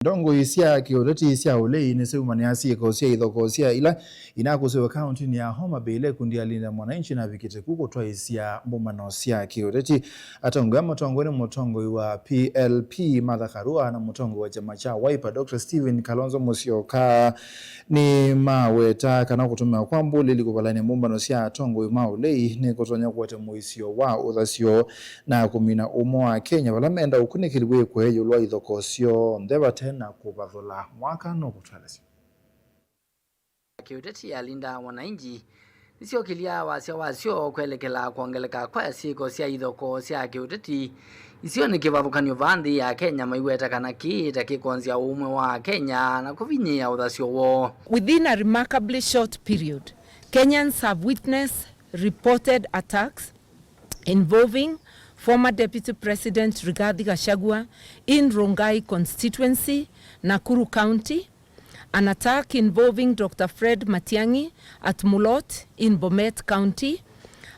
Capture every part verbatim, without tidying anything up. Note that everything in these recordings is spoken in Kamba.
Ndongoi sya kĩũteti sya ũlei nĩsyaumanĩa syĩko sya ithokosya ila inakũsĩwe kaũntĩnĩ ya Homa Bay, ila ikundi ya Linda Mwananchi navikĩte ku kũtwaĩsya mbũmbano sya kĩũteti. Atongoi aa matongoew'e nĩ mũtongoi wa P L P Martha Karua na mũtongoi wa kyama kya Wiper Doctor Stephen Kalonzo Musyoka nĩmaweta kana kũtũmĩwa kwa mbũlĩli kũvalany'a mbũmbano sya atongoi ma ũlei nĩkũtonya kũete mũisyo wa ũthasyo na kũmina ũmwe wa Akenya vala menda ũkunĩkĩli wĩkwe ĩũlũ wa ithokosyo nthe vate na kũvathũla. Mwaka nũkũtũelesya. Kĩũteti ya Linda Wananchi nĩsyokĩlya wasya wasyo kwelekela kwongeleka kwa syĩko sya ithokoo sya kĩũteti isionĩ kĩvathũkany'o vaa nthĩ ya Kenya, maiweta kana kĩĩ ta kĩkonzya ũmwe wa Akenya na kũvinyĩĩa ũthasyo woo. Within a remarkably short period, Kenyans have witnessed reported attacks involving former Deputy President Rigathi Gachagua in Rongai constituency, Nakuru County, an attack involving Doctor Fred Matiang'i at Mulot in Bomet County,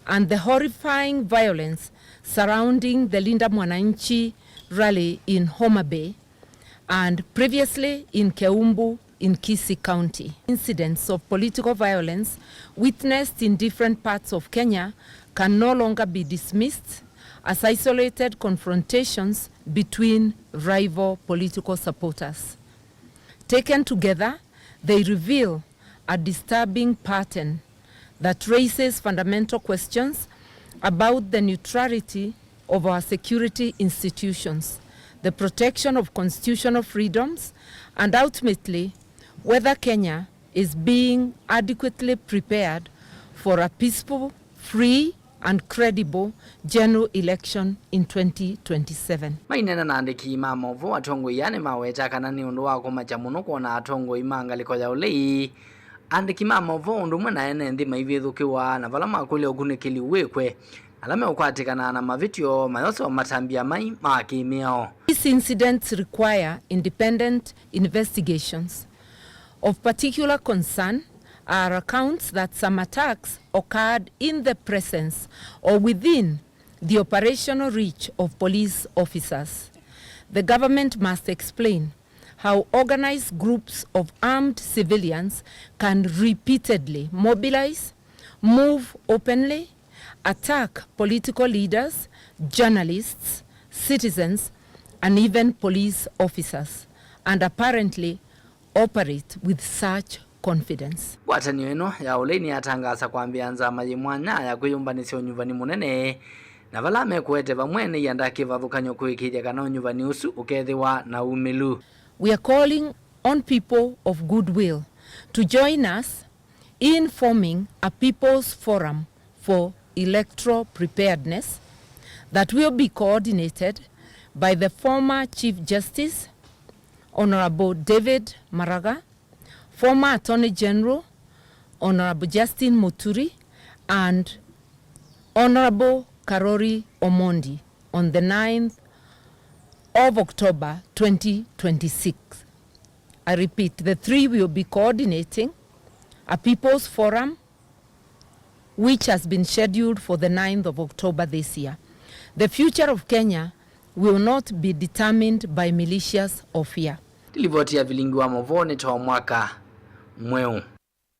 and the horrifying violence surrounding the Linda Mwananchi rally in Homa Bay, and previously in Keumbu in Kisii County. Incidents of political violence witnessed in different parts of Kenya can no longer be dismissed as isolated confrontations between rival political supporters. Taken together, they reveal a disturbing pattern that raises fundamental questions about the neutrality of our security institutions, the protection of constitutional freedoms, and ultimately, whether Kenya is being adequately prepared for a peaceful, free, and credible general election in twenty twenty-seven. Maineena na andĩki ma maũvoo, atongoi aa nĩmaweta kana nĩ ũndũ wa kũmakya mũno kwona atongoi ma ngalĩko ya ũlei, andĩki ma maũvoo ũndũ ũmwe na ene nthĩ maivĩthũkĩwa, na vala makũlya ũkunĩkĩli wĩkwe, ala meũkwatĩkana na mavĩtyo mayosewa matambya mai ma kĩmĩao. These incidents require independent investigations. Of particular concern are accounts that some attacks occurred in the presence or within the operational reach of police officers. The government must explain how organized groups of armed civilians can repeatedly mobilize, move openly, attack political leaders, journalists, citizens, and even police officers, and apparently operate with such confidence. Ngwatanĩo ĩno ya ũlei nĩyatangaasa kwambĩa nzama yĩ mwanya ya kwĩyũmbanĩsya ũnyuvani mũnene, na vala mekũete vamwe nĩiandaa kĩvathũkany'o kũĩkĩĩthya kana ũnyuvani ũsu ũkethĩwa na umĩlu. We are calling on people of goodwill to join us in forming a People's Forum for Electoral Preparedness that will be coordinated by the former Chief Justice, Honorable David Maraga, former Attorney General, Honorable Justin Muturi, and Honorable Karori Omondi on the ninth of October twenty twenty-six. I repeat, the three will be coordinating a People's Forum which has been scheduled for the ninth of October this year. The future of Kenya will not be determined by militias of here. Nĩ livoti ya vilingi wa maũvoo nĩ Tom Mwaka Mweũ.